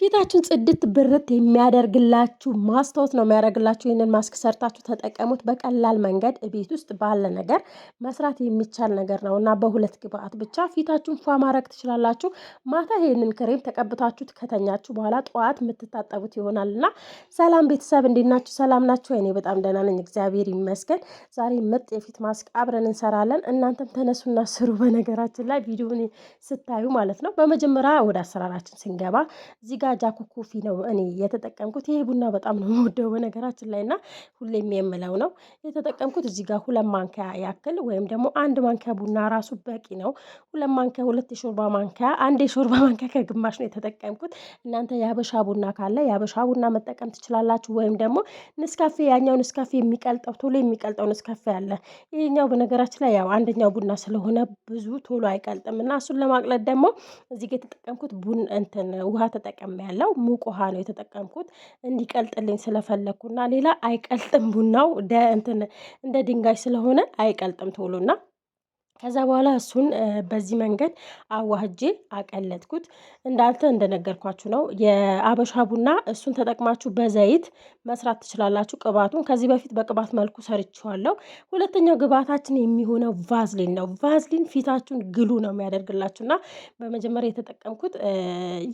ፊታችሁን ጽድት ብርት የሚያደርግላችሁ ማስታወት ነው የሚያደርግላችሁ። ይህንን ማስክ ሰርታችሁ ተጠቀሙት። በቀላል መንገድ ቤት ውስጥ ባለ ነገር መስራት የሚቻል ነገር ነው እና በሁለት ግብአት ብቻ ፊታችሁን ፏ ማድረግ ትችላላችሁ። ማታ ይህንን ክሬም ተቀብታችሁት ከተኛችሁ በኋላ ጠዋት የምትታጠቡት ይሆናል እና ሰላም ቤተሰብ፣ እንዴት ናችሁ? ሰላም ናችሁ? እኔ በጣም ደህና ነኝ፣ እግዚአብሔር ይመስገን። ዛሬ ምርጥ የፊት ማስክ አብረን እንሰራለን። እናንተም ተነሱና ስሩ። በነገራችን ላይ ቪዲዮን ስታዩ ማለት ነው። በመጀመሪያ ወደ አሰራራችን ስንገባ እዚህ ጋር ጃኮ coffee ነው እኔ የተጠቀምኩት። ይሄ ቡና በጣም ነው የምወደው በነገራችን ላይ እና ሁሌም የምለው ነው የተጠቀምኩት። እዚህ ጋር 2 ማንኪያ ያክል ወይም ደግሞ 1 ማንኪያ ቡና ራሱ በቂ ነው። 2 ማንኪያ፣ 2 የሾርባ ማንኪያ፣ 1 የሾርባ ማንኪያ ከግማሽ ነው የተጠቀምኩት። እናንተ የሀበሻ ቡና ካለ የሀበሻ ቡና መጠቀም ትችላላችሁ። ወይም ደግሞ ንስካፌ፣ ያኛው ንስካፌ የሚቀልጠው፣ ቶሎ የሚቀልጠው ንስካፌ አለ። ይሄኛው በነገራችን ላይ ያው አንደኛው ቡና ስለሆነ ብዙ ቶሎ አይቀልጥም እና እሱን ለማቅለጥ ደግሞ እዚህ ጋር የተጠቀምኩት ቡን እንትን ውሃ ተጠቅሜያለሁ። ሙቅ ውሃ ነው የተጠቀምኩት እንዲቀልጥልኝ ስለፈለግኩና ሌላ አይቀልጥም፣ ቡናው እንትን እንደ ድንጋይ ስለሆነ አይቀልጥም ቶሎና። ከዛ በኋላ እሱን በዚህ መንገድ አዋህጄ አቀለጥኩት። እንዳልተ እንደነገርኳችሁ ነው የአበሻ ቡና፣ እሱን ተጠቅማችሁ በዘይት መስራት ትችላላችሁ። ቅባቱን ከዚህ በፊት በቅባት መልኩ ሰርቼዋለሁ። ሁለተኛው ግብአታችን የሚሆነው ቫዝሊን ነው። ቫዝሊን ፊታችሁን glow ነው የሚያደርግላችሁ እና በመጀመሪያ የተጠቀምኩት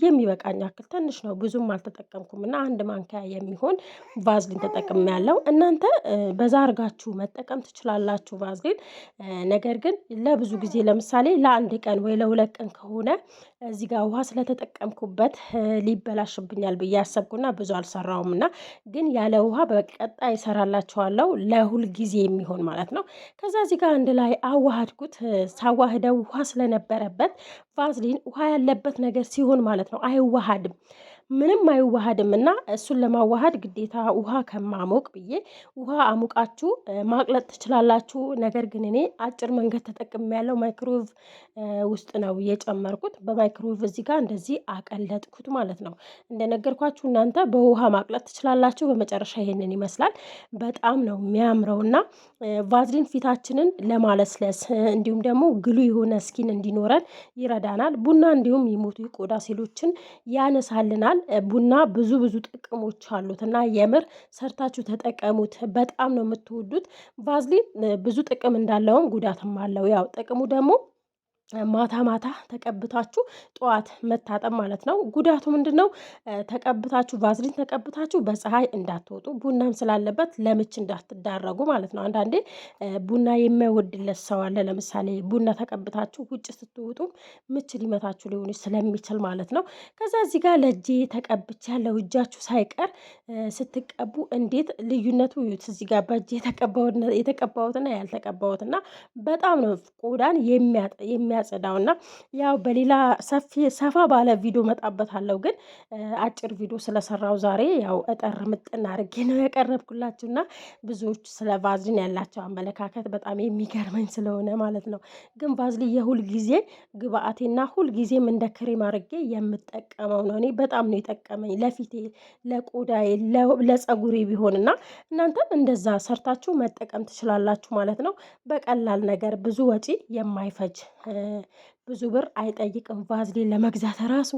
የሚበቃኝ ያክል ትንሽ ነው፣ ብዙም አልተጠቀምኩም እና 1 ማንኪያ የሚሆን ቫዝሊን ተጠቅሜያለሁ። እናንተ በዛ አርጋችሁ መጠቀም ትችላላችሁ ቫዝሊን። ነገር ግን ለብዙ ጊዜ፣ ለምሳሌ ለአንድ ቀን ወይ ለ2 ቀን ከሆነ እዚህ ጋር ውሃ ስለተጠቀምኩበት ሊበላሽብኛል ብዬ አሰብኩና ብዙ አልሰራውም እና ግን ያለ ውሃ በቀጣይ እሰራላችኋለሁ፣ ለሁል ጊዜ የሚሆን ማለት ነው። ከዛ እዚህ ጋር አንድ ላይ አዋሃድኩት። ሳዋህደው ውሃ ስለነበረበት፣ ቫዝሊን ውሃ ያለበት ነገር ሲሆን ማለት ነው አይዋሃድም፣ ምንም አይዋሃድም እና እሱን ለማዋሃድ ግዴታ ውሃ ከማሞቅ ብዬ፣ ውሃ አሙቃችሁ ማቅለጥ ትችላላችሁ። ነገር ግን እኔ አጭር መንገድ ተጠቅሜያለሁ። ማይክሮዌቭ ውስጥ ነው የጨመርኩት። በማይክሮዌቭ እዚህ ጋር እንደዚህ አቀለጥኩት ማለት ነው። እንደነገርኳችሁ እናንተ በውሃ ማቅለጥ ትችላላችሁ። በመጨረሻ ይሄንን ይመስላል። በጣም ነው የሚያምረው እና ቫዝሊን ፊታችንን ለማለስለስ እንዲሁም ደግሞ glow የሆነ skin እንዲኖረን ይረዳናል። ቡና እንዲሁም የሞቱ የቆዳ ሴሎችን ያነሳልናል። ቡና ብዙ ብዙ ጥቅሞች አሉት እና የምር ሰርታችሁ ተጠቀሙት። በጣም ነው የምትወዱት። ቫዝሊን ብዙ ጥቅም እንዳለውም ጉዳትም አለው። ያው ጥቅሙ ደግሞ ማታ ማታ ተቀብታችሁ ጠዋት መታጠብ ማለት ነው። ጉዳቱ ምንድን ነው? ተቀብታችሁ፣ ቫዝሊን ተቀብታችሁ በፀሐይ እንዳትወጡ፣ ቡናም ስላለበት ለምች እንዳትዳረጉ ማለት ነው። አንዳንዴ ቡና የማይወድለት ሰው አለ። ለምሳሌ ቡና ተቀብታችሁ ውጭ ስትወጡ ምች ሊመታችሁ ሊሆን ስለሚችል ማለት ነው። ከዛ እዚህ ጋር ለእጄ ተቀብቻለሁ። እጃችሁ ሳይቀር ስትቀቡ እንዴት ልዩነቱ እዩት። እዚህ ጋር በእጄ የተቀባሁትና ያልተቀባሁትና በጣም ነው ቆዳን የሚያጸዳው እና ያው በሌላ ሰፊ ሰፋ ባለ ቪዲዮ መጣበታለሁ። ግን አጭር ቪዲዮ ስለሰራው ዛሬ ያው እጠር ምጥን አድርጌ ነው ያቀረብኩላችሁ እና ብዙዎች ስለ ቫዝሊን ያላቸው አመለካከት በጣም የሚገርመኝ ስለሆነ ማለት ነው። ግን ቫዝሊን የሁል ጊዜ ግብአቴና ሁል ጊዜም እንደ ክሬም አድርጌ የምጠቀመው ነው። እኔ በጣም ነው የጠቀመኝ ለፊቴ፣ ለቆዳዬ፣ ለፀጉሬ ቢሆን እና እናንተም እንደዛ ሰርታችሁ መጠቀም ትችላላችሁ ማለት ነው። በቀላል ነገር፣ ብዙ ወጪ የማይፈጅ፣ ብዙ ብር አይጠይቅም ቫዝሊን ለመግዛት ራሱ።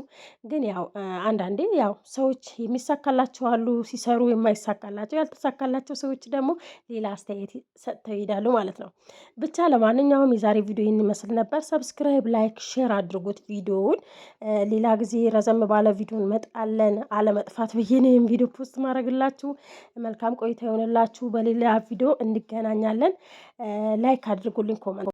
ግን ያው አንዳንዴ ያው ሰዎች የሚሳካላቸው አሉ ሲሰሩ፣ የማይሳካላቸው፣ ያልተሳካላቸው ሰዎች ደግሞ ሌላ አስተያየት ሰጥተው ይሄዳሉ ማለት ነው። ብቻ ለማንኛውም የዛሬ ቪዲዮ ይህን ይመስል ነበር። Subscribe፣ like፣ share አድርጉት ቪዲዮውን። ሌላ ጊዜ ረዘም ባለ ቪዲዮ እንመጣለን። አለመጥፋት ብዬ ነው ይህን ቪዲዮ post ማድረግላችሁ። መልካም ቆይታ ይሆንላችሁ። በሌላ ቪዲዮ እንገናኛለን። Like አድርጉልኝ፣ comment።